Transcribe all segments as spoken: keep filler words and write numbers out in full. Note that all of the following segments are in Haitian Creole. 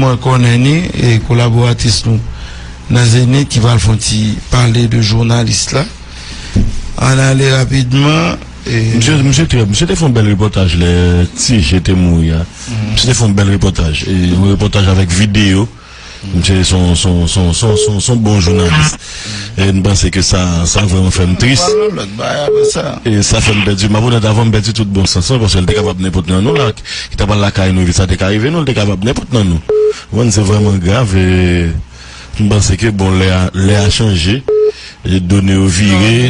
Mwen konnen ni e kolaboratris nou nan Zenith ki pral fè yon ti pale de jounalis la. Ann ale rapidman. E... Misye, misye, te, misye te fè yon bèl repòtaj lè Ti Je te mouri a. Misye te fè yon bèl repòtaj. E yon repòtaj avèk videyo. Misye se yon, se yon, se yon, se yon, se yon, se yon bon jounalis. E m panse ke sa, sa vrèman fè m tris. E sa fè m pèdi, m ap onèt, avan m pèdi tout bon sans lan, paske l te kapab nenpòt nan nou la, ki ta pral lakay nou, epi sa te ka rive nou, l te kapab nenpòt nan nou. Ou konprann, se vrèman grav, e m panse ke, bon, lè a, lè a chanje, e done yo vire,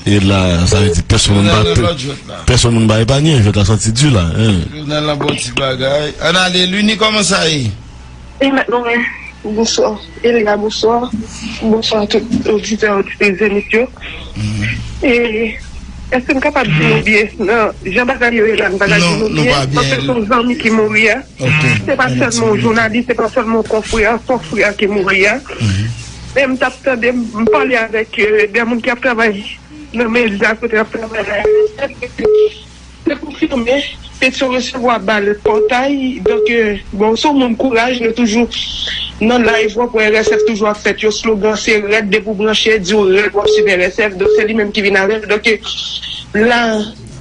e la, sa vle di, pèsonn moun pa, pèsonn moun pa epanye, jwèt la santi di la, en. Jounal la bon ti bagay. Ann ale, Lini, kòman sa ye? E mèt nou men, bonswa. Elia, bonswa. Bonswa a tout oditè, oditris Zenith yo. E èske m kapab di nou byen, nan jan bagay yo ye la, m pa ka di nou byen, paske se yon zanmi ki mouri a. Se pa sèlman yon jounalis, se pa sèlman yon konfrè, se yon frè ki mouri a. Men m t ap tande, m pale avèk, euh, de moun ki ap travay nan medya kote y ap travay la. Se konfime, Petyon resevwa bal Pòtay. Donk, euh, bon, se yon moun kouraj, nou toujou nan live, w ap wè R S F toujou ap fèt yo slogan, se rèd depi w branche, di w rèd, w ap swiv R S F. Donk, se li menm ki vin avè l. Donk, euh, la,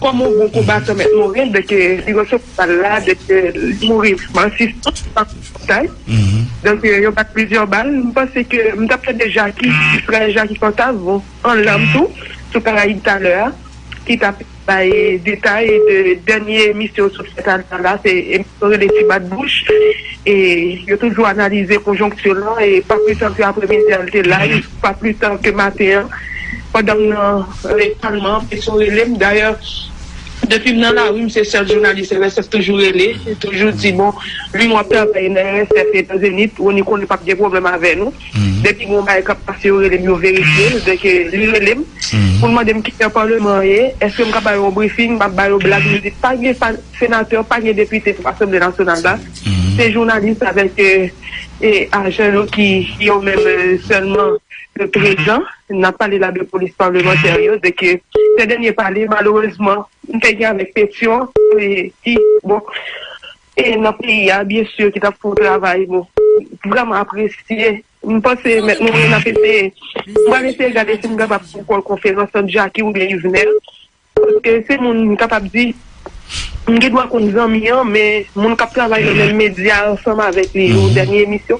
kòm yon bon konbatan mèt mouri, donk, euh, li resevwa bal la, donk, euh, li mouri an sispann, pa Pòtay. Donk, euh, yo bat plizyè bal. M panse ke m t ap tande Jaki, Israël Jaki Fantasme, bon, an lanm tou, sou Karayib talè a, ki t ap bay detay de dènye emisyon sou fèt a la, se emisyon rele Ti Bat Bouch. E yo toujou analize konjonkti lan, e pa pli tan ke apremidi a, l te live, pa pli tan ke maten an, pandan m nan, e, palman an, Petyon rele m. Dayè, depi m nan lari, m se sèl jounalis R S F toujou rele, toujou di, bon, Lini, w ap travay nan R S F e nan Zenith, Rony konnen p ap gen pwoblèm avè nou. Depi gen yon bagay k ap pase, yo rele m, yo verifye l. Donk, e, li rele m pou l mande m kijan palman an ye, èske m ka ba yo yon briefing, m ap ba yo blag, m di, pa gen pa, senatè, pa gen depite pou Asanble Nasyonal la. Se jounalis avèk, e, e, ajan yo ki, yo menm, e, sèlman yo prezan. N ap pale la de polis palmantè yo, donk, e, se dènye pale, malerezman, m te gen avèk Petyon, e, ki, bon, e nan peyi a, byen si, ki t ap fè yon travay, bon, vrèman apresye. M panse mèt nou, n ap eseye, m pral eseye gade si m kapab fè yon kòl konferans ant Jaki oubyen Yvenel. Paske se moun m kapab di, m gen dwa konn zanmi an, men moun k ap travay nan menm medya ansanm avèk li, yon dènye emisyon.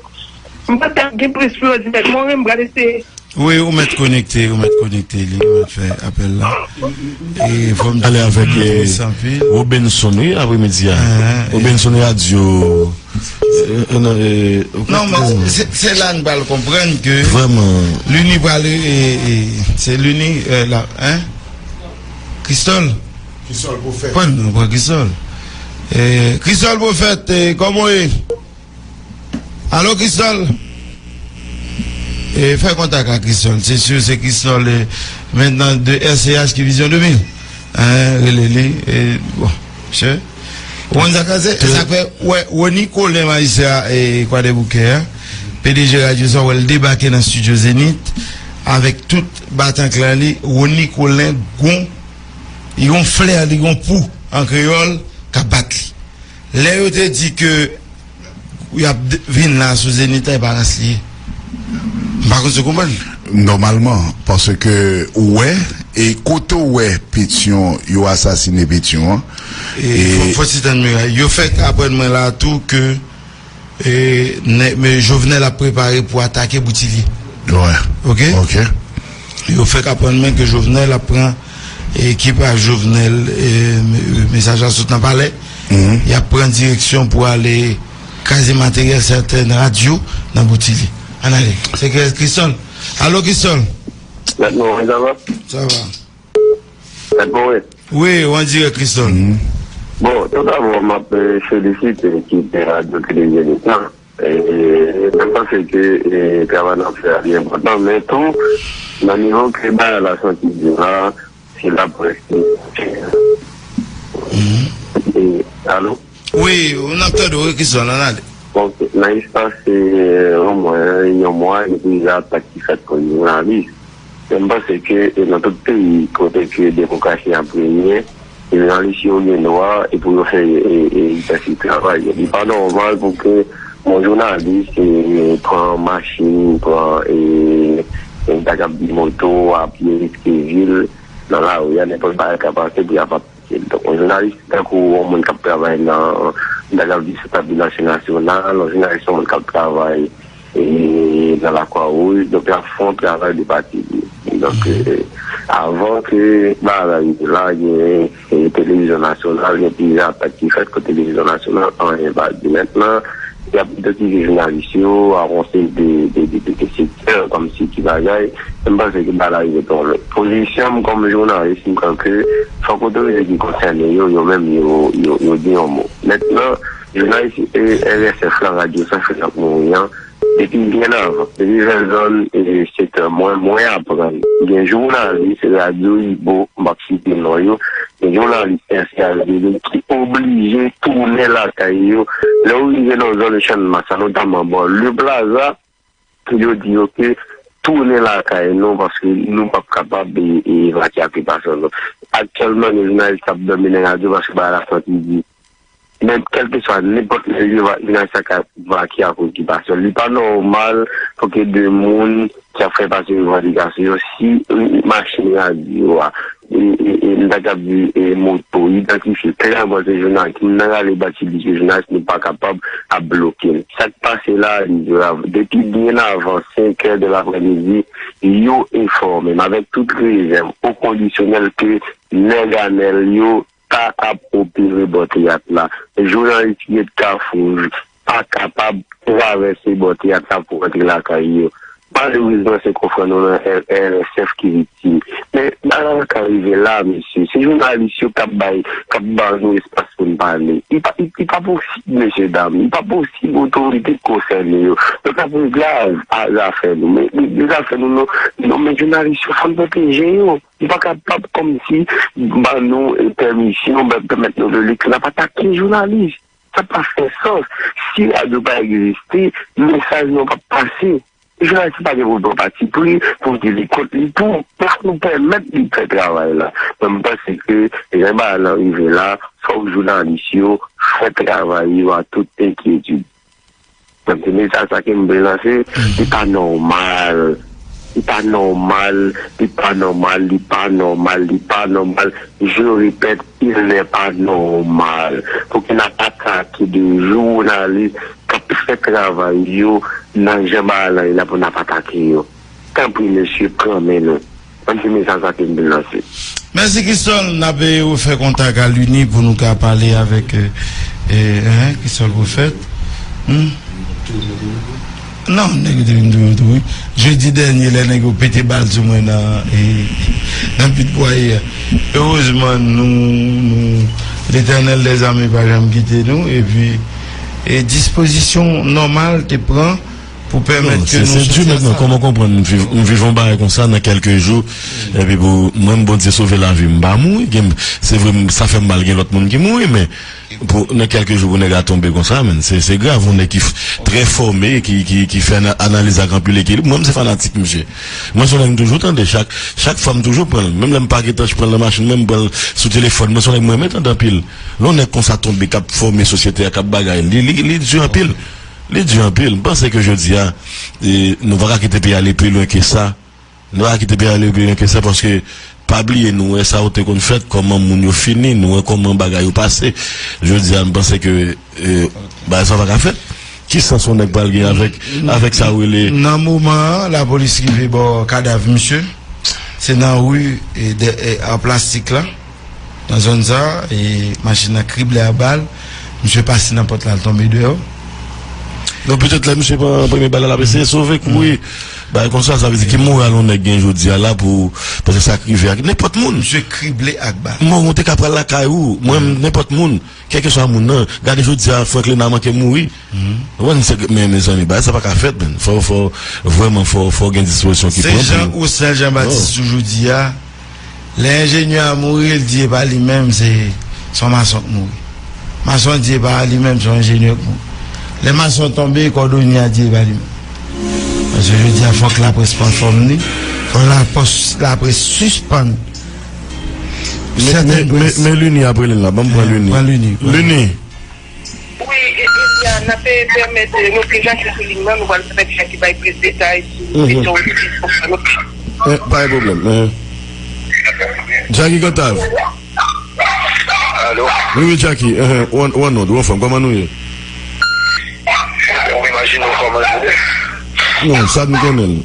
M pa t gen plis pou yo di, mèt Morin, m pral eseye. Wi, ou mèt konekte, ou mèt konekte li, ou mèt fè apèl la. E fò m di ale avèk, e, Robenson, wi, apremidi a. Robenson Radyo. E, e, non, e, non, men se, se la n pral konprann ke vrèman Lini pral, e, e, se Lini, e, la, en? Kristòl? Kristòl Pwofèt. Pran non, pran Kristòl. E, Kristòl Pwofèt, e, kòman w ye? Alo, Kristòl? E, fè kontak ak Kristòl. Se si se Kristòl, e, mentnan de R C H ki Vizyon de mil. Hein, rele li, e, bon, mesye. Ou konn sa k pase? E sa k fè, wè, Rony Colin, majistra, e, Kwadèboukè a, P D G Radyo sa, wè l debake nan estidyo Zenith avèk tout batanklan li. Rony Colin gon, li gon flè, li gon pou, an kreyòl, k ap bat li. Lè yo te di ke y ap d-, vin la sou Zenith la, e pa rans li ye. M pa konn si w konprann. Nòmalman, paske ou wè, e kote w wè Petyon, yo asasine Petyon an, e, e fò, fò ti tann miray. Yo fèk aprann mwen la tou ke, e, nè-, men Jovenel ap prepare pou atake Boutilye. Wè. Oke? Oke. Yo fèk aprann mwen ke Jovenel ap pran, e, ekipaj Jovenel, e, me-, mesaj la sot nan palè. Y ap pran direksyon pou ale kraze materyèl sèten radyo nan Boutilye. Ann ale. Se Kri-, Kristòl. Alo, Kristòl. Mèt Morin, sa va? Sa va. Mèt Morin. Wi, ou an dirèk, Kristòl. Bon, tout dabò, m ap, e, felisite ekip Radyo Tele Zenith lan. E, mwen panse ke, e, travay n ap fè a li enpòtan, men tou, nan nivo ke bagay la santi di la, se laprès ki. E, alo? Wi, n ap tande w, wi, Kristòl, ann ale. Donk, nan espas, e, yon mwa, yon mwa, gen plizyè atak ki fèt kont jounalis. Men m panse ke, e, nan tout peyi, kote ke demokrasi ap renye, jounalis yo gen dwa, e, pou yo fè, e, e, egzèsis travay yo. Li pa nòmal pou ke Yon jounalis e, pran machin, pran e, e, nèg k ap di moto, a pye, riske vi l nan lari a, nenpòt bagay ka pase pou y ap atake l. Donk, yon jounalis tankou yon moun k ap travay nan, nèg k ap di sou tab di mache nasyonal, yon jounalis yon moun k ap travay e, nan Lakwa Wouj. Donk, y ap fè yon travay de pati li. Donk, e, avan ke bagay la rive la, gen e, televizyon nasyonal, gen plizyè atak ki fèt kont televizyon nasyonal, anyen pa di. Mentnan, y ap idantifye jounalis yo, a yon seri de, de, de, de, de sektè, kòmsi ki bagay, men m panse ke bagay la rive twò lwen. Pozisyon m kòm jounalis, m kwè ke fòk otorite ki konsène yo, yo menm, yo, yo, yo di yon mo. Mentnan, jounalis e, R S F la, radyo sa fè l ap mouri an, depi byen avan, depi ven zòn e sektè mwen, mwen aprann gen jounalis radyo Ibo, m p ap site non yo, gen jounalis R C H D V ki oblije tounen lakay yo. Lè w rive nan zòn Channmas la, notaman bò Le Plaza, yo di yo ke tounen lakay nou paske nou p ap kapab e, e evakye ak popilasyon nou. Aktyèlman, gen jounalis k ap dòmi nan radyo paske bagay la santi di. Men kèlkeswa nenpòt lè yo va, jounalis la ka vakye akoz ki pasyon. Li pa nòmal pou ke de moun ki ap fè pase revandikasyon yo, si machin radyo a, e, e, e, m ta kab di, e, moto, idantifye klèman se jounalis, moun nan rale bat li, se jounalis, nou pa kapab ap bloke l. Sa k pase la, li grav. Depi byen avan senkè de laprèmidi, yo enfòme m avèk tout rezèv, o kondisyonèl ke nèg Anèl yo ta ap opere bò teyat la. Jounalis ki ret Kafou pa kapab travèse bò teyat la pou rantre lakay yo. Malerezman, se konfrè nou nan R S F ki viktim. Men, bagay la ka rive la, mesye. Se jounalis yo k ap bay, k ap ba nou espas pou n pale. Li pa, li, li pa posib, mesye dam. Li pa posib otorite k konsène yo. Yo t ap regle a, a zafè nou. Men, men, men zafè nou, non, non, men jounalis yo, fò n pwoteje yo. Nou pa kapab kòmsi ban nou, e, pèmisyon, ban, pèmèt nou de lè ke n ap atake jounalis. Sa pa fè sans. Si radyo pa egziste, mesaj nou p ap pase. Jounalis pa gen pou l pran patipri pou di li kont li tou. Fòk nou pèmèt li fè travay la. Men m panse ke jan bagay lan rive la, fòk jounalis yo fè travay yo a tout enkyetid. Donk, se mesaj sa ke m vle lanse, li pa nòmal. Li pa nòmal, li pa nòmal, li pa nòmal, li pa nòmal. Je répète, il n'est pas normal. Pou ke n ap atake de jounalis k ap fè travay yo nan jan bagay la ye la pou n ap atake yo. Tanpri, mesye, pran men nou. Mwen se mesaj sa ke m vle lanse. Mèsi, Kristòl. N ap, e, refè kontak a Lini pou nou ka pale avèk, e, e, en, Kristòl Pwofèt. Hmm? Non, nèg yo te vin touye w tou, wi. Jedi dènye, lè nèg yo pete bal sou mwen nan, e, nan Pit Pwaye a. Erezman, nou, nou, Letènèl dèzame pa janm kite nou, epi, e, dispozisyon nòmal te pran pou pèmèt ke nou soti ansanm. Non, se, se di mentnan, kòman w konprann m viv, m viv yon bagay konsa nan kèlke jou, epi pou mwen, Bondye sove lavi m, m pa mouri, gen, se vre, m, sa fè m mal, gen lòt moun ki mouri, men pou, nan kèlke jou pou nèg la tonbe konsa, men, se, se grav, yon nèg ki f-, trè fòme, ki, ki, ki fè ana-, analiz ak anpil ekilib. Mwen, m se fanatik misye. Mwen, se yon nèg m toujou tande, chak, chak fwa m toujou pran l. Menm lè m pa gentan pran l nan machin, mwen, m pran l sou telefòn. Mwen, se yon nèg mwen renmen tande anpil. Lè yon nèg konsa tonbe, k ap fòme sosyete a, k ap bagay, li, li, li di anpil. Li di anpil. M panse ke jodi a, e, nou pa ka kite peyi a ale pi lwen ke sa. Nou pa ka kite peyi a ale pi lwen ke sa, paske pa bliye, nou wè sa yo te konn fèt, kòman moun yo fini, nou wè kòman bagay yo pase. Jodi a, m panse ke, e, bagay sa pa ka fèt. Ki sans yon nèg pral gen avèk, avèk sa yo rele? Nan moman an, lapolis rive bò kadav misye. Se nan ri, e, de, e, an plastik la. Nan zòn sa, e, machin nan krible ak bal. Misye pase nan pòt la, l tonbe deyò. Donk, petèt lè misye pran premye bal la, l ap eseye sove, kouri. Bagay konsa, sa vle di ki moral yon nèg gen jodi a la pou, paske sa k rive ak nenpòt moun. Misye krible ak bal. Mò, ou te ka pral lakay ou, mwen, nenpòt moun, kèlkeswa moun nan. Gade jodi a, Franklin a manke mouri. Ou konprann, se, men, mezanmi, bagay sa pa ka fèt, men. Fò, fò, vrèman, fò, fò gen dispozisyon ki pran pou. Se jan Roussel Jean Baptiste toujou di a, lè enjenyè a mouri, l di e pa li menm, se, se yon mason k mouri. Mason an di e pa li menm, se yon enjenyè k mouri. Lè mason an tonbe, kòdonye a di e pa li menm. Paske jodi a, fòk laprès pran fòm li, fòk laprès, laprès sispann. Men, men, men, men Lini ap rele n la, ban m pran Lini. Pran Lini, pran Lini. Lini. Wi, e, e, Ya, n ap pèmèt, eh, nou plis Jackie sou liy nan, nou pral pèmèt Jackie bay plis detay sou kesyon ou sou konfrè nou. Eh, pa gen pwoblèm. Eh. Jackie Cantave. Alo? Wi, wi, Jackie. Eh, eh, ou an, ou an nòd, ou anfòm, kòman nou ye? Ou imajine w kòman nou ye? Non, sa nou konnen l.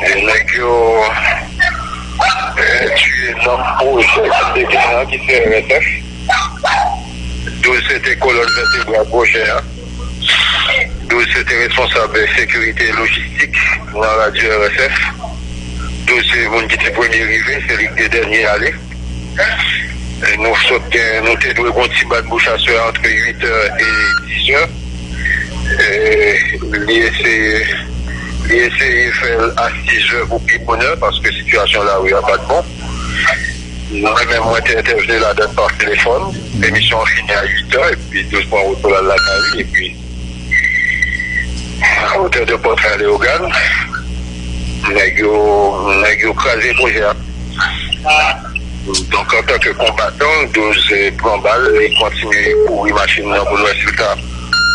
E nèg yo, eh, tiye nonm pwojè ki te genyen an, ki se R S F. Douz se te kolòn vètebral pwojè a. Douz se te responsab sekirite lojistik nan radyo R S F. Douz se moun ki te premye rive, se li ki te dènye ale. E nou sot gen, nou te dwe gon ti bat bouch aswè antre uit è e diz è. E li eseye, li eseye fè l a sis è pou pi bonè, paske sitiyasyon lari a pa t bon. Mwen menm, mwen te entèvni ladan pa telefòn. Emisyon an fini a uit è, epi douz pran wout pou l al lakay li, epi a otè de Pòtay Leyogàn, nèg yo, nèg yo kraze pwojè a. Donk, antanke konbatan, douz pran bal, li kontinye kouri machin nan pou l wè si l ka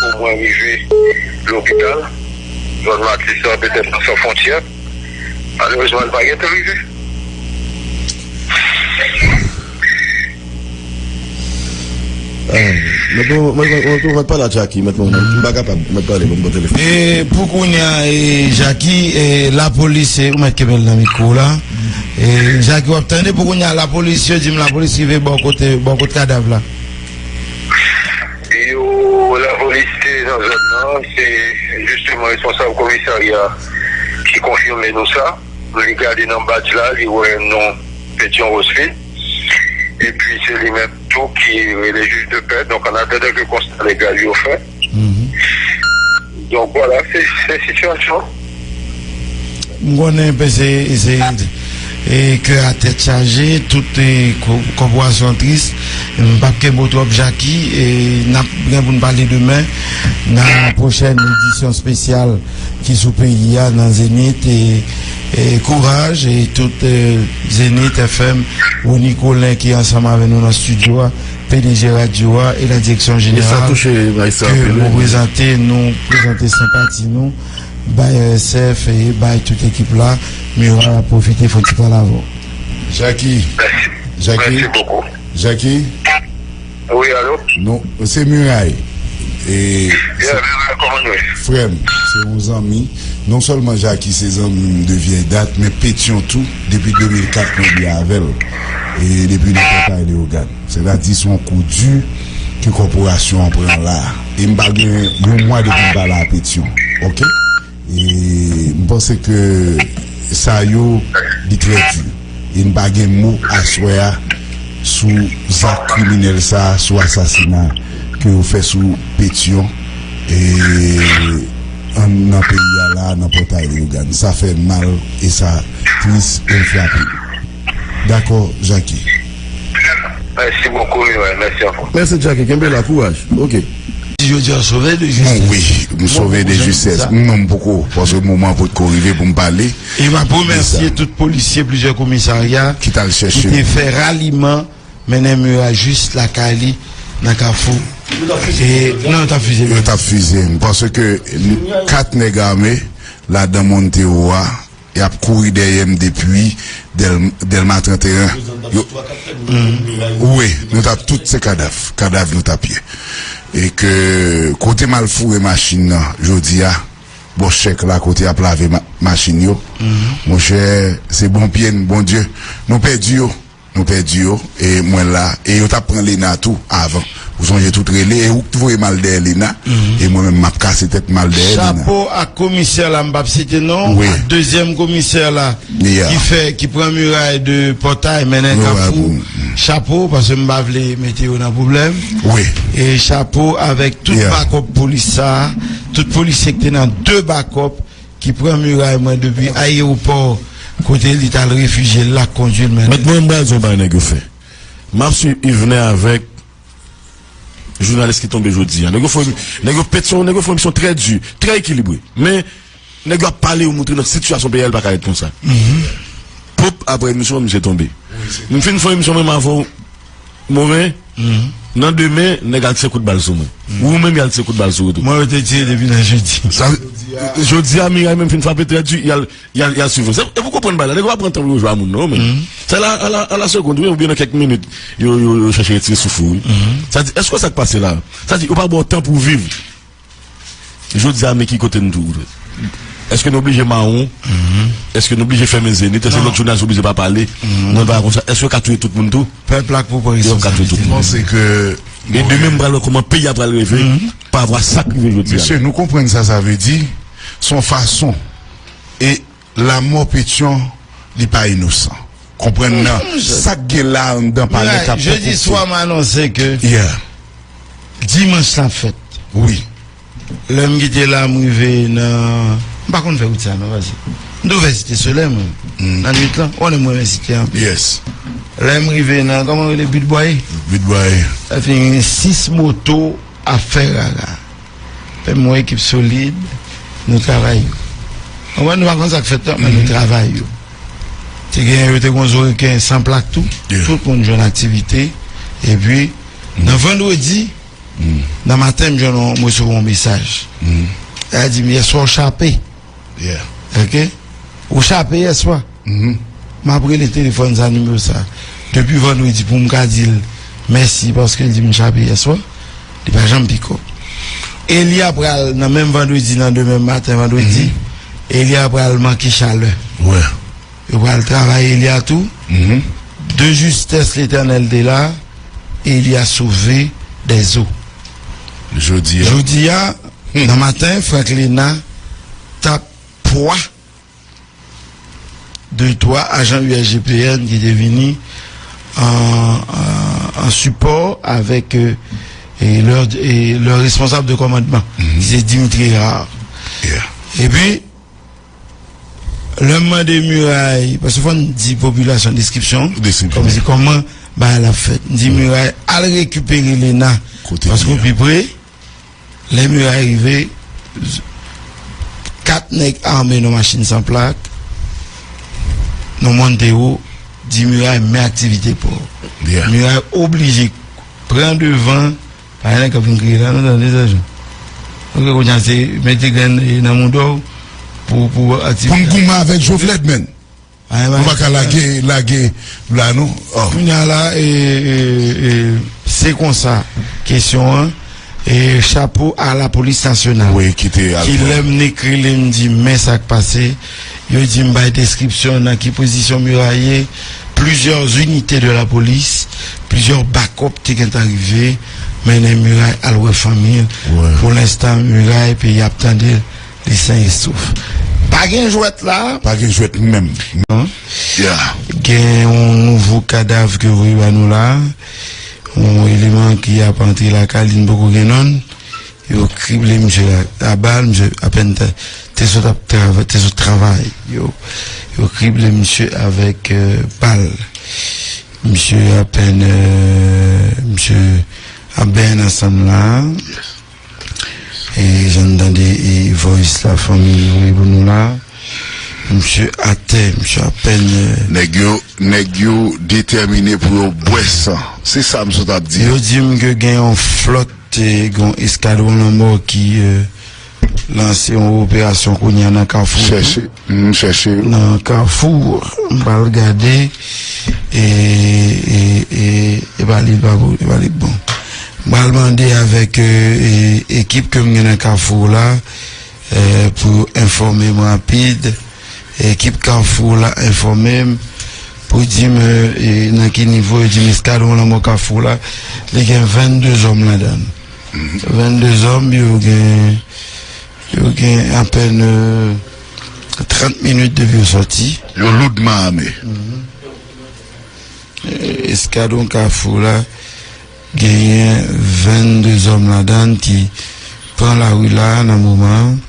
omwen rive lopital. Zòn Matis lan, petèt nan San Fwontyè. Malerezman, li pa gentan rive. Ah, mèt mwen, mwen, mwen, mwen, mwen pale a Jackie, mèt mwen, mwen, m pa kapab, mèt pale, ban m telefòn. E pou kounye a, e, Jackie, e, lapolis, e, ou mèt kenbe l nan mikwo w la. E, Jackie, w ap tande, pou kounye a, lapolis, yo di m lapolis rive bò kote, bò kot kadav la. Yo, lapolis te nan zòn nan, se jisteman responsab komisarya ki konfime nou sa. Li gade nan badj la, li wè non Petion Rosefield. Epi se li menm tou ki rele jij de pè. Donk, an atandan ke konsta legal yo fè. Donk, vwala, se, se sitiyasyon. M konnen pe se, se, e kè a tèt chaje, tout, e, ko-, kòporasyon tris. M p ap kenbe w twòp, Jackie, e n ap gen pou n pale demen nan pwochèn edisyon espesyal ki sou peyi a nan Zenith, e, e kouraj, e tout, e, Zenith F M, Rony Colin ki ansanm avè nou nan estidyo a, P D G radyo a e la direksyon jeneral ke nou prezante, nou prezante senpati nou bay R S F e bay tout ekip la. Miray ap pwofite fè yon ti pale avè w. Jackie. Mèsi. Jackie. Mèsi bokou. Jackie. Wi, alo? Non, se Miray. E, yeah, Miray, kòman nou ye? Frè m, se yon zanmi. Non sèlman Jackie se zanmi m de vyèy dat, men Petion tou, depi de mil kat mwen byen avè l. E depi nan Pòtay Leyogàn. Sètadi se yon kou di ke kòporasyon an pran la. E m pa gen yon mwa depi m pa la a Petion. Oke? E m panse ke sa yo, li trè di. E n pa gen mo aswè a sou zak kriminèl sa a, sou asasina ke yo fè sou Petion, e, an, nan peyi a la, nan Pòtay Leyogàn. Sa fè mal e sa tris e l frape. Dakò, Jackie. Mèsi bokou, Miray. Mèsi ankò. Mèsi, Jackie. Kenbe la, kouraj. Oke. Jodi a, sove de jistès. Wi, m sove de jistès. Non, m poko, paske moman an potko rive pou m pale. E m ap remèsye tout polisye plizyè komisarya ki t al chèche, ki te fè raliman mennen Miray jis lakay li nan Kafou. E, non, yo t ap fize. Yo t ap fize m. Paske kat nèg ame ladan Montero a, y ap kouri dèyè m depi Dèl-, Dèlma trannteyen. Yo, wi, nou t ap tout se kadav. Kadav nou t ap ye. E ke kote m al foure machin nan jodi a, bò chèk la, kote y ap lave ma-, machin yo, monchè, se bon pye n, Bondye, nou pèdi yo. Nou pèdi yo, e mwen la. E yo t ap pran Lena tou avan. Ou sonje tout rele, e ou k voye m al dèyè Lena, e mwen menm m ap kase tèt m al dèyè Lena. Chapo ak komisè la, m p ap site non, ak dezyèm komisè la, ki fè, ki pran miray de Pòtay, mennen Kafou. Chapo, paske m pa vle mete yo nan pwoblèm. E chapo avèk tout bakòp polis sa a, tout polisye ki te nan de bakòp, ki pran miray mwen depi ayewopò kote li t al refijye l la, kondwi l mennen. Mèt mwen, m pral di w yon bagay nèg yo fè. M ap swiv Yvener avèk jounalis ki tonbe jodi a. Nèg yo fè, nèg yo pete, nèg yo fè yon emisyon trè di, trè ekilibre. Men, nèg yo ap pale, yo montre nan sitiyasyon peyi a, li pa ka ret konsa. Pop, apre emisyon an, misye tonbe. M fin fè emisyon menm avè w, Moven, Nan demen, nèg al tire kout bal sou mwen. Ou menm, y al tire kout bal sou ou tou. Mwen, yo te tire depi nan jedi. Sa, jodi a, miray menm fin frape trè di, y al, y al, y al swiv. Se, e pou konprann bagay la, nèg yo pa pran tan pou yo jwe a moun, non, men. Se la, a la, a la segond, wi, oubyen nan kèk minit, yo, yo, yo chèche retire souf ou, wi. Sa di, èske sa k pase la? Sa di, yo pa ba w tan pou w viv. Jodi a, men ki kote n tou. Èske nou oblije mawon? Èske nou oblije fèmen Zenith? Èske lòt jounalis oblije pa pale? Mwen pa konsa. Èske yo ka touye tout moun tou? Pèp la k pou pran responsablite. Mwen panse ke e demen, m pral wè kòman peyi a pral reve pa vwa sa k rive jodi a. Mesye, nou konprann sa sa vle di. Se yon fason. E Lanmò Petyon, li pa inosan. Konprann nan sa k gen la anndan palè k ap fèt. Jedi swa, m anonse ke dimanch la fèt. Wi. Lè m kite la, m rive nan, m pa konn fè wout sa non, pase m tou fè Site Solèy mwen. Nan nwit lan, ou konnen m renmen Site anpil. Lè m rive nan, kòman rele, Bit Bwaye? Bit Bwaye. Sa fè gen sis moto ap fè rara. Fè m wè ekip solid, nou travay yo. Konprann, nou pa konn sa k fèt non, men nou travay yo. Te gen, yo te gon zoriken san plak tou. Tout moun jwenn aktivite. Epi, nan vandredi, nan maten, m jwenn yon, m resevwa yon mesaj. L a di m, yèswa w chape. Ok? Ou chape yèswa. M ap rele telefòn sa, nimewo sa, depi vandredi pou m ka di l mèsi paske l di m chape yèswa. Li pa janm pikòp. Elia pral, nan menm vandredi, nan demen maten vandredi, Elia pral manke chalè. Yo pral travay Elia tou. De justesse l'Éternel te la, Elia sove dèzo. Jodi a, nan maten, Franklina t ap pwa de twa ajan U S G P N ki te vini an, an, an sipò avèk, euh, e lè, e lè responsab de kòmandman, ki se Dimitri Hérard. Epi, lè m mande Miray, paske fò n di popilasyon deskripsyon, kòmsi kòman bagay la fèt. M di Miray, al rekipere Lena, paske w pi pre. Lè Miray rive, kat nèg ame nan machin san plak, nan Montero, di Miray men aktivite pa w. Miray oblije pran devan, pa gen nèg k ap vin kriye la, nou tande sa, Jean. Ok, kounye a se mete grenn, e, nan mouda w pou, pou aktivite. Pou n goumen avèk Jovlèd, menn. Nou pa ka lage, lage la, non. Kounye a la, e, e, e, se konsa, kesyon an, e, chapo a lapolis nasyonal, ki lè m ekri li, m di, men sa k pase, yo di m bay deskripsyon nan ki pozisyon Miray ye, plizyè inite de lapolis, plizyè bakòp te gentan rive, mennen Miray al wè fanmi l. Pou lenstan, Miray, peyi ap tande l. Li sen e souf. Pa gen jwèt la. Pa gen jwèt menm. Non. Gen yon nouvo kadav ke yo voye ba nou la. Yon eleman ki ap antre lakay li, n poko gen non l. Yo krible misye a bal, misye apèn te, te sot ap travay, te sot travay. Yo, yo krible misye avèk, euh, bal. Misye apèn, euh, misye ap benyen ansanm la. E jan n tande, e, voice la, fanmi yo voye pou nou la. Misye atè, misye apèn, euh, nèg yo, nèg yo detèmine pou yo bwè san. Se sa m sot ap di. Yo di m ke gen yon flòt, e, gen yon eskadwon lanmò ki, euh, lanse yon operasyon kounye a nan Kafou. Chèche. M chèche yo. Nan Kafou, m pral gade, e, e, e, e pa li, pa bon, e pa li k bon. M pral mande avèk, e, e, ekip ke m gen nan Kafou la, e, pou yo enfòme m rapid. Ekip Kafou la enfòme m pou di m, e, nan ki nivo, yo di m eskadwon lanmò Kafou la, li gen vennde zòm ladan l. Vennde zòm, yo gen Yo gen apèn, euh, trant minit depi yo sòti. Yo loudman ame. Mhm. Euh, eskadwon Kafou la genyen vennde zòm ladan l ki pran lari la nan moman an.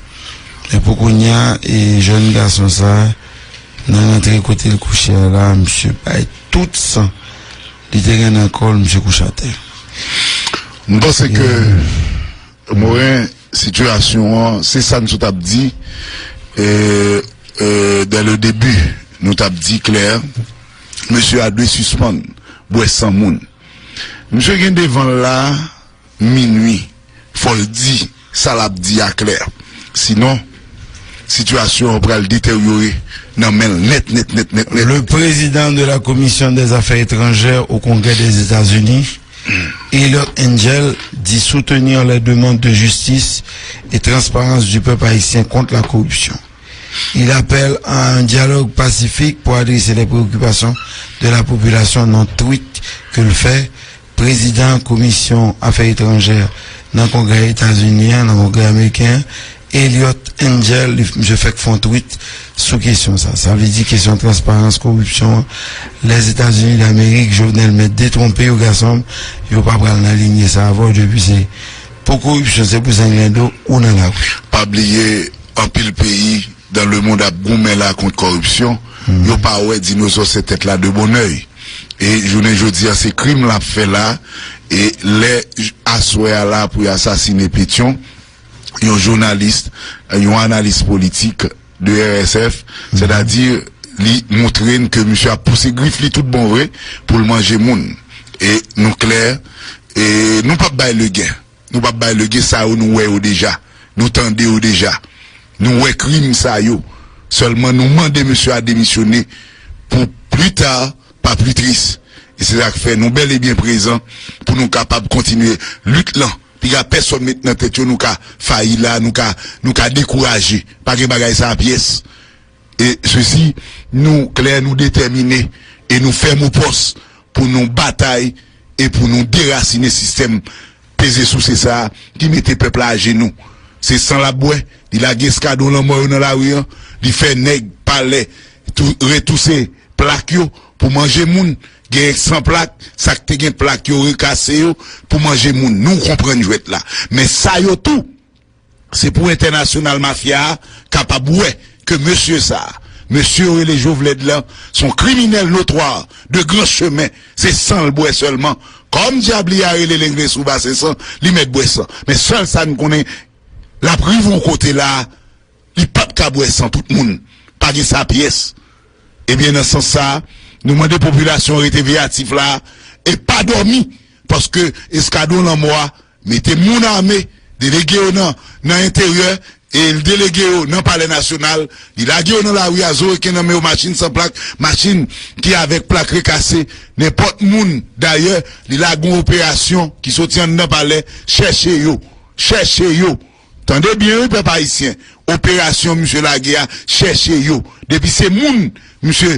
Men pou kounye a, e jèn gason sa a, nan rantre kote l kouche a la, misye bay tout san li te gen nan kò l, misye kouche atè. M panse ke Moren, sitiyasyon an, se sa n sot ap di, e, e, dès le début, nou t ap di klè, mesye a dwe sispann bwè san moun. Misye gen devan l la minwi. Fò l di sa l ap di a klè. Sinon, sitiyasyon an pral deteryore nan men l nèt, nèt, nèt, nèt, nèt. Le président de la Commission des Affaires étrangères au Congrès des États-Unis, Eliot Engel, dit soutenir les demandes de justice et transparence du peuple haïtien contre la corruption. Il appelle à un dialogue pacifique pour adresser les préoccupations de la population. Nan tweet ke l fè, prezidan Komisyon Afè Etranjè nan Kongrè Etazini an, nan Kongrè Ameriken an, Eliot Engel, li, misye fèk fè yon tweet sou kesyon sa. Sa vle di kesyon transparans, koripsyon an, Lèzetazini Damerik, Jovenel mèt detwonpe yo, gason m, yo pa pral nan linye sa avè w, depi se pou koripsyon, se pou zanglendo ou nan lari. Pa bliye, anpil peyi dans le monde ap goumen la kont koripsyon, yo pa wè dinozò se tèt la de bonèy. E jounen jodi a, se krim l ap fè la. E lè j-, aswè a la pou y asasine Petyon, yon jounalis, yon analis politik de R S F, sètadi li montre n ke misye ap pouse grif li tout bon vre pou l manje moun. E nou klè, e nou p ap bay legen. Nou p ap bay legen, sa yo nou wè yo deja. Nou tande yo deja. Nou wè krim sa yo. Sèlman nou mande mesye a demisyone pou pli ta, pa pli tris. E se sa k fè nou bèl e byen prezan pou nou kapab kontinye lit lan. Piga pèsonn met nan tèt yo nou ka fayi la, nou ka, nou ka dekouraje. Pa gen bagay sa a pyès. E sesi, nou klè, nou detèmine e nou fèm o pòs pou nou batay e pou nou derasinen sistèm peze souse sa a ki mete pèp la ajenou. Se san l ap bwè, li lage eskadwon lanmò yo nan lari an, li fè nèg palè tou-, retouse plak yo pou manje moun, gen san plak, sa k te gen plak yo rekase yo pou manje moun. Nou konprann jwèt la. Men sa yo tou, se pou entènasyonal mafya a kapab wè ke mesye sa a, mesye yo rele Jovlèd lan, se yon kriminèl notwa de gran chemen, se san l bwè sèlman. Kòm dyab li a rele Lengle sou basen san, li mèt bwè san. Men sèl sa n konnen, l ap rive yon kote la, li p ap ka bwè san tout moun. Pa gen sa pyès. Ebyen, nan sans sa, nou mande popilasyon an rete veyatif la e pa dòmi, paske eskadwon lanmò a mete moun ame, delege yo nan, nan enteryè, e l delege yo nan Palè Nasyonal, li lage yo nan lari a, zo reken nan men yo, machin san plak, machin ki avèk plak rekase, nenpòt moun. Dayè, li lage yon operasyon ki soti anndan palè, chèche yo, chèche yo. Tande byen wi, pèp ayisyen. Operasyon misye lage a, chèche yo. Depi se moun misye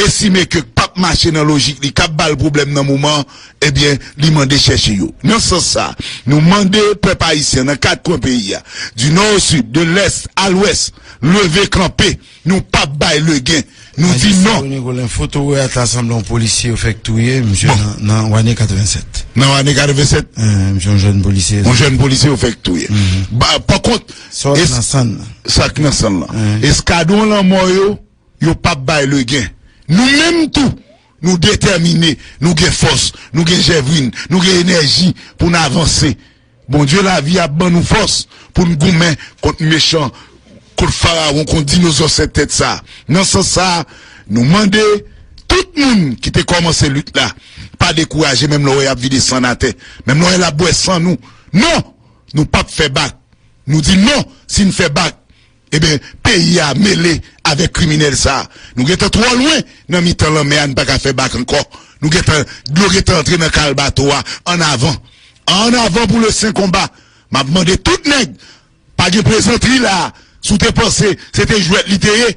estime ke p ap mache nan lojik li, k ap ba l pwoblèm nan moman an, ebyen, li mande chèche yo. Nan sans sa, nou mande pèp ayisyen nan kat kwen peyi a, du nord au sud, de l'est à l'ouest, leve kanpe. Nou p ap bay legen. Nou di non. Rony Colin, foto w wè a ta sanble yon polisye yo fèk touye, misye nan, nan ane katrevennsèt. Nan ane katrevennsèt? Eh, misye yon jèn polisye. Yon jèn polisye yo fèk touye. Ba, pa kont, sa k nan sann nan. Sa k nan sann nan. Eskadwon lanmò yo, yo p ap bay legen. Nou menm tou, nou detèmine, nou gen fòs, nou gen jèvrin, nou gen enèji pou n avanse. Bondye lavi ap ban nou fòs pou n goumen kont mechan, kont farawon, kont dinozò sèt tèt sa. Nan sans sa, nou mande tout moun ki te kòmanse lit la, pa dekouraje, menm lè w wè y ap vide san atè, menm lè w wè l ap bwè san nou. Non! Nou p ap fè bak. Nou di non, si n fè bak, ebyen, peyi a mele avèk kriminèl sa a. Nou gentan twò lwen nan mitan lanmè a, n pa ka fè bak ankò. Nou gentan, dlo gentan antre nan kal bato a. Annavan. Annavan pou le sen konba. M ap mande tout nèg, pa gen plezantri la a. Si w te panse se te jwèt li te ye,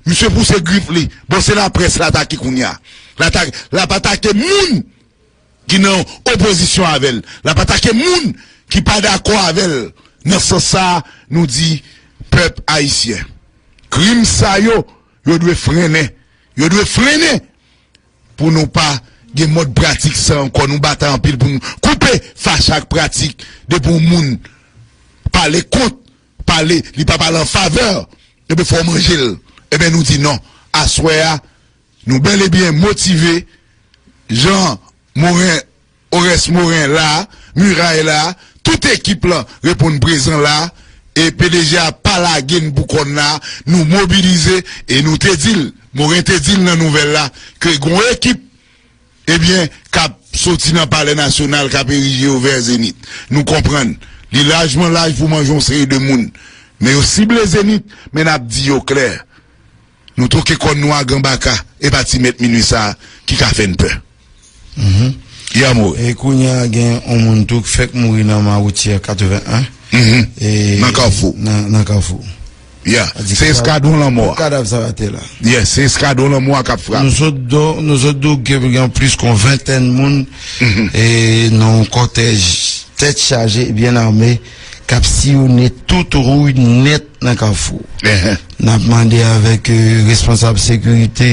misye pouse grif li. Bon, se laprès l atake kounye a. L atake, l ap atake moun ki nan opozisyon avè l. L ap atake moun ki pa dakò avè l. Nan sans sa a, nou di, pèp ayisyen, krim sa yo, yo dwe frennen. Yo dwe frennen pou nou pa gen mòd pratik sa ankò. Nou batay anpil pou nou koupe fache ak pratik. Depi yon moun pale kont, pale, li pa pale an favè, ebyen, fò w manje l. Ebyen, nou di non. Aswè a, nou bèl e byen motive. Jan Moren, Orès Moren la, Miray la, tout ekip lan reponn prezan la, e P D G a pa lage n pou kòn la, nou mobilize, e nou te di l, Moren te di l nan nouvèl la, ke gon ekip, ebyen, k ap soti nan Palè Nasyonal k ap erije yo vè Zenith. Nou konprann. Li lajman laj pou manje yon seri de moun. Men yo sible Zenith, men n ap di yo klè. Nou twoke kòn nou a granbaka, e pa ti mèt minui sa a ki ka fè n pè. Ya More. E kounye a gen yon moun tou k fèk mouri nan Mawotyè katreven en. E Nan Kafou. Nan, nan Kafou. Ya. Se eskadwon lanmò a. Kadav sa atè la. Ya, se eskadwon lanmò a k ap frape. Nou sot do, nou sot do ke gen plis ke yon ventèn moun e nan yon kòtèj tèt chaje, byen ame, k ap siyone tout ri nèt nan Kafou. N ap mande avèk eh, responsab sekirite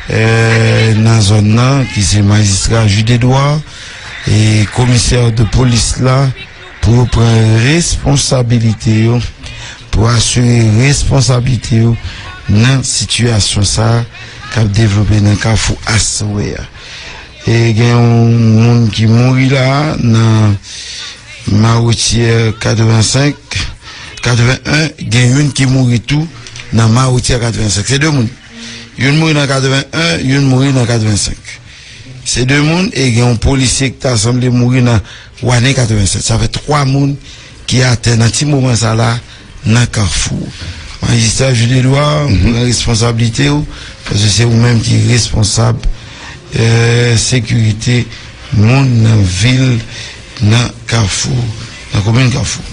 eh, nan zòn nan, ki se majistra Jude Edouard, e komisè de polis la, pou yo pran responsabilite yo, pou asire responsabilite yo nan sitiyasyon sa a k ap devlope nan Kafou aswè a. E gen yon moun ki mouri la a nan Mawotyè katreven senk, katreven en, gen youn ki mouri tou nan Mawotyè katreven senk. Se de moun. Youn mouri nan katreven en, youn mouri nan katreven senk. Se de moun, e gen yon polisye ki ta sanble mouri nan ane katreven senk. Sa fè twa moun ki atè nan ti moman sa la nan Kafou. Majistra Jude Edouard, pran responsablite w, paske se ou menm ki responsab eh, sekirite moun nan vil, nan Kafou, nan komin Kafou.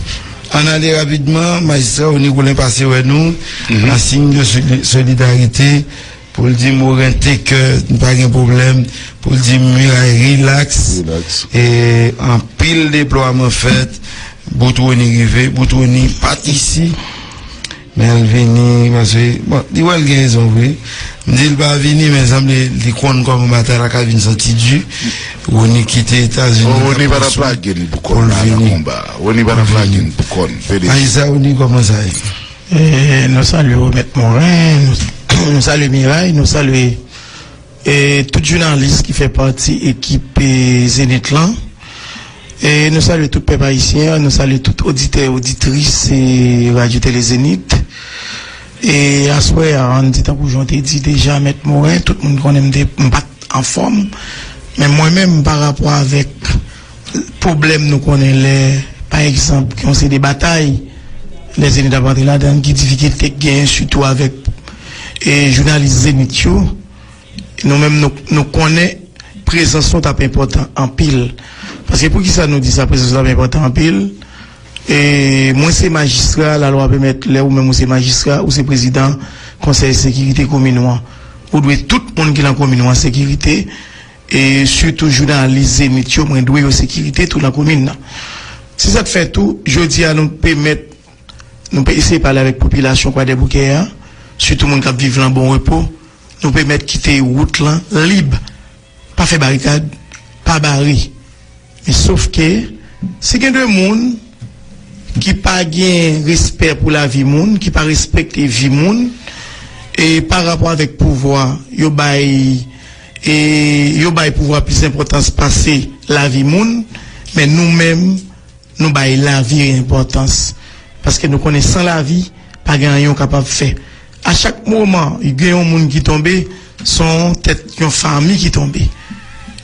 Ann ale rapidman, majistra Rony Colin pase wè nou, an siy de soli- solidarite, pou l di Moren te kè, pa gen pwoblèm, pou l di Miray rilaks, e anpil deplwaman fèt, bout Rony rive, bout Rony pa t isi, men l vini, paske, bon, li wè l gen rezon vre. M di l pa vini, men sanble li konn kòman batay la ka vin santi di. Rony kite Etazini. Oh, Rony pa t ap lage n pou kòn la nan konba. Rony pa t ap lage n pou kòn. Felisitasyon. Ayisa, Rony, kòman sa ye? E, nou salye w, Mèt Moren, nou, nou salye Miray, nou salye e, tout jounalis ki fè pati ekip e, Zenith lan. E, nou salye tout pèp ayisyen an, nou salye tout oditè, oditris e, Radyo Tele Zenith. E, aswè a, ann di tankou jan w te di deja, Mèt Moren, tout moun konnen m te, m pa t anfòm. Men mwen menm, pa rapò avèk pwoblèm nou konnen lè, pa egzanp, gen yon seri de batay, lè Zenith ap antre ladan, ki difikilte k genyen, sitou avèk e, jounalis Zenith yo. Nou menm, nou, nou konnen prezans nou t ap enpòtan anpil. Paske poukisa nou di sa, prezans nou t ap enpòtan anpil? E, mwen se majistra, lalwa pèmèt lè ou menm ou se majistra, ou se prezidan konsèy sekirite komin ou an. Ou dwe tout moun ki nan komin ou an sekirite, e sitou jounalis Zenith yo, mwen dwe yo sekirite tou nan komin nan. Se sa k fè tou, jodi a nou pèmèt, nou pe eseye pale avèk popilasyon Kwadèboukè a, sitou moun k ap viv lan Bon Repo, nou pèmèt kite wout lan lib. Pa fè barikad, pa bare. Men sof ke, si gen de moun ki pa gen respè pou lavi moun, ki pa respekte vi moun, e pa rapò avèk pouvwa, yo bay, e yo bay pouvwa plis enpòtans pase lavi moun, men nou menm, nou bay lavi enpòtans. Paske nou konnen san lavi, pa gen anyen w kapab fè. A chak moman, gen yon moun ki tonbe, se yon tèt yon fanmi ki tonbe.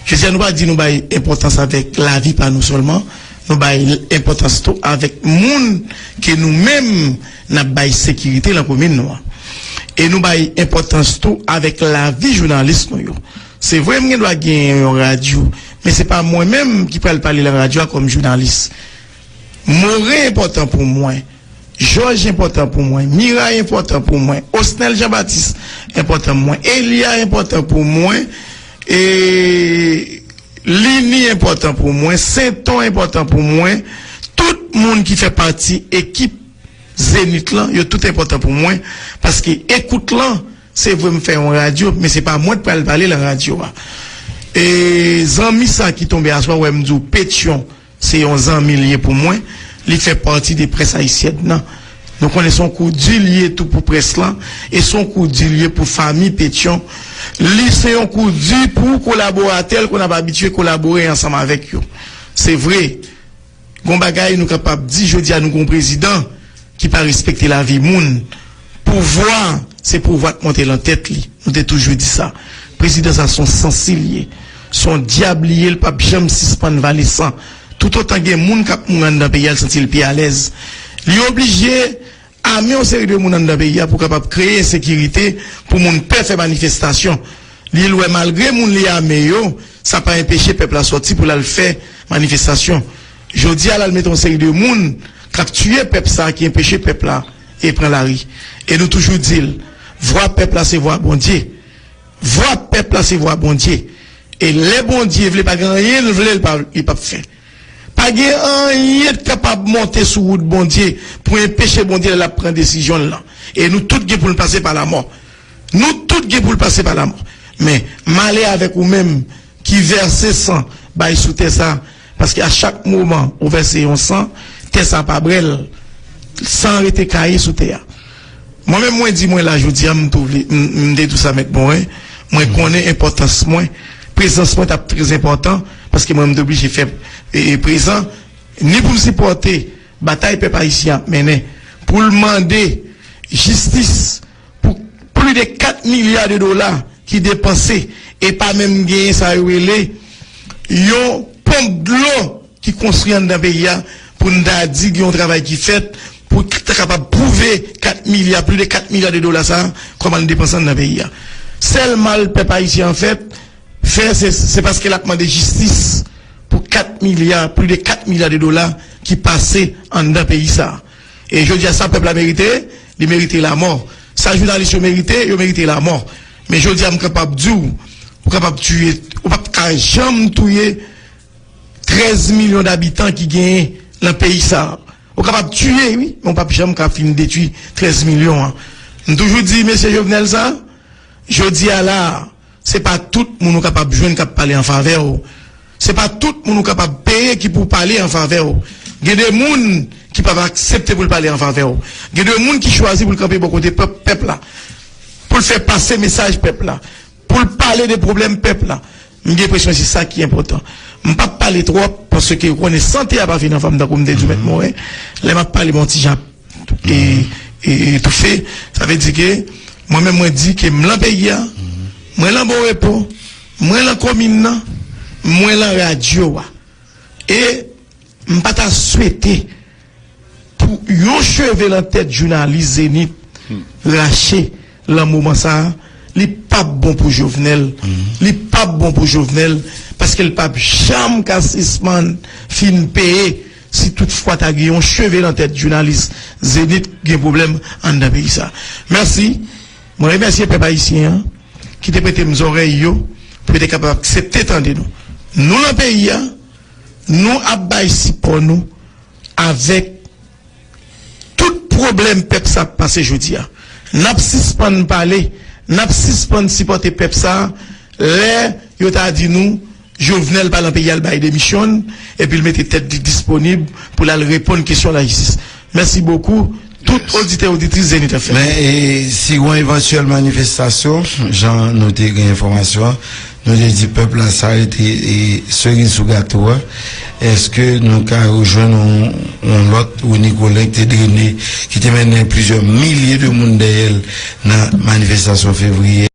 Jodi a, nou pa di nou bay enpòtans avèk lavi pa nou sèlman, nou bay enpòtans tou avèk moun ke nou menm n ap bay sekirite lan komin nou an. E nou bay enpòtans tou avèk lavi jounalis nou yo. Se vre, m gen dwa gen yon radyo, men se pa mwen menm ki pral pale lan radyo a kòm jounalis. More enpòtan pou mwen. Jòj enpòtan pou mwen. Miray enpòtan pou mwen. Osnel Jean Baptiste enpòtan pou mwen. Elia enpòtan pou mwen. E Lini enpòtan pou mwen. Senton enpòtan pou mwen. Tout moun ki fè pati ekip Zenith lan, yo tout enpòtan pou mwen. Paske ekout lan, se vre m fè yon radyo, men se pa mwen k pral pale lan radyo a. E zanmi sa ki tonbe aswè, wè m di w Petyon, se yon zanmi l ye pou mwen. Li fè pati de près ayisyèn nan. Nou konnen se yon kou di l ye tou pou près lan, e se yon kou di l ye pou fanmi Petyon. Li se yon kou di pou kolaboratè l ke n ap abitye kolabore ansanm avèk yo. Se vre, gon bagay nou kapab di jodi a, nou gon prezidan ki pa respekte lavi moun. Pouvwa, se pouvwa k monte lan tèt li. Nou te toujou di sa. Prezidan sa se yon sansi l ye. Se yon dyab li ye, l p ap janm sispann vale san. Toutotan gen moun k ap mouri anndan peyi a, l santi l pi alèz. Li oblije ame yon seri de moun anndan peyi a pou kapab kreye ensekirite, pou moun pè fè manifestasyon. Li wè malgre moun li ame yo, sa pa enpeche pèp la sòti pou l al fè manifestasyon. Jodi a, l al mete yon seri de moun k ap tiye pèp sa a, ki enpeche pèp la e pran lari. E nou toujou di l, vwa pèp la se vwa Bondye. Vwa pèp la se vwa Bondye. E lè Bondye vle, pa gen anyen l vle, l pa, li p ap fè. Pa gen anyen k kapab monte sou wout Bondye pou enpeche Bondye lè l ap pran desizyon l lan. E nou tout gen pou n pase pa lamò. Nou tout gen pou n pase pa lamò. Men, malè avèk ou menm ki vèse san bay sou tè sa, paske a chak moman ou vèse yon san, tè sa pa brèl, san rete kaye sou tè a. Mwen menm, mwen di mwen la jodi a, m tou vle, m, m te di w sa, Mèt Moren, mwen konnen enpòtans mwen, prezans mwen t ap trè enpòtan, paske mwen, m te oblije fè, e, e, prezan, ni pou m sipòte batay pèp ayisyen ap mennen, pou l mande jistis pou plis de kat milya de dola ki depanse e pa menm genyen sa yo rele yon ponp dlo ki konstwi anndan peyi a, pou n ta di gen yon travay ki fèt pou ta kapab pwouve kat milya, plis de kat milya de dola sa a, kòman l depanse anndan peyi a. Sèl mal pèp ayisyen an fèt, fè, se, se paske l ap mande jistis pou kat milya, plis de kat milya de dola ki pase anndan peyi sa a. E jodi a, sa pèp la merite, li merite lamò. Sa jounalis yo merite, yo merite lamò. Men jodi a, m kapab di w, ou kapab tiye, ou p ap ka janm touye trèz milyon dabitan ki genyen nan peyi sa a. Ou kapab tiye, wi, men ou p ap janm ka fin detwi trèz milyon an. M toujou di mesye Jovenel sa, jodi a la, se pa tout moun ou kapab jwenn k ap pale an favè w. Se pa tout moun ou kapab peye ki pou pale an favè w. Gen de moun ki p ap aksepte pou l pale an favè w. Gen de moun ki chwazi pou l kanpe bò kote pèp, pèp la, pou l fè pase mesaj pèp la, pou l pale de pwoblèm pèp la. M gen enpresyon se sa ki enpòtan. M p ap pale twòp, paske ou konnen sante a pa fin anfòm, tankou m te di w, Mèt Moren. Lè m ap pale, m yon ti jan e, e, e toufe. Sa vle di ke mwen menm, mwen di ke m lan peyi a, mwen lan Bon Repo, mwen lan komin nan, mwen lan radyo a. E m pa ta swete pou yon cheve lan tèt jounalis Zenith rache lan moman sa a, li p ap bon pou Jovenel. Li p ap bon pou Jovenel, paske l p ap janm ka sispann fin peye si toutfwa ta gen yon cheve lan tèt jounalis Zenith gen pwoblèm anndan peyi sa. Mèsi. Mwen remèsye pèp ayisyen an ki te prete m zòrèy yo pou yo te kapab aksepte tande nou. Nou lan peyi a, nou ap bay sipò nou avèk tout pwoblèm pèp sa ap pase jodi a. N ap sispann pale, n ap sispann sipòte pèp sa a lè yo ta di nou Jovenel pa lan peyi a, l bay demisyon l, epi l mete tèt li disponib pou l al reponn kesyon lajistis. Mèsi bokou, tout oditè, oditris Zenith F M. Men, e, si gen yon evantyèl manifestasyon, jan nou te gen enfòmasyon an, nou te di pèp la sa rete, e, seriz sou gato a. Èske nou ka rejwenn yon, yon lòt Rony Colin ki te drene, ki te mennen plizyè milye de moun dèyè l nan manifestasyon fevriye?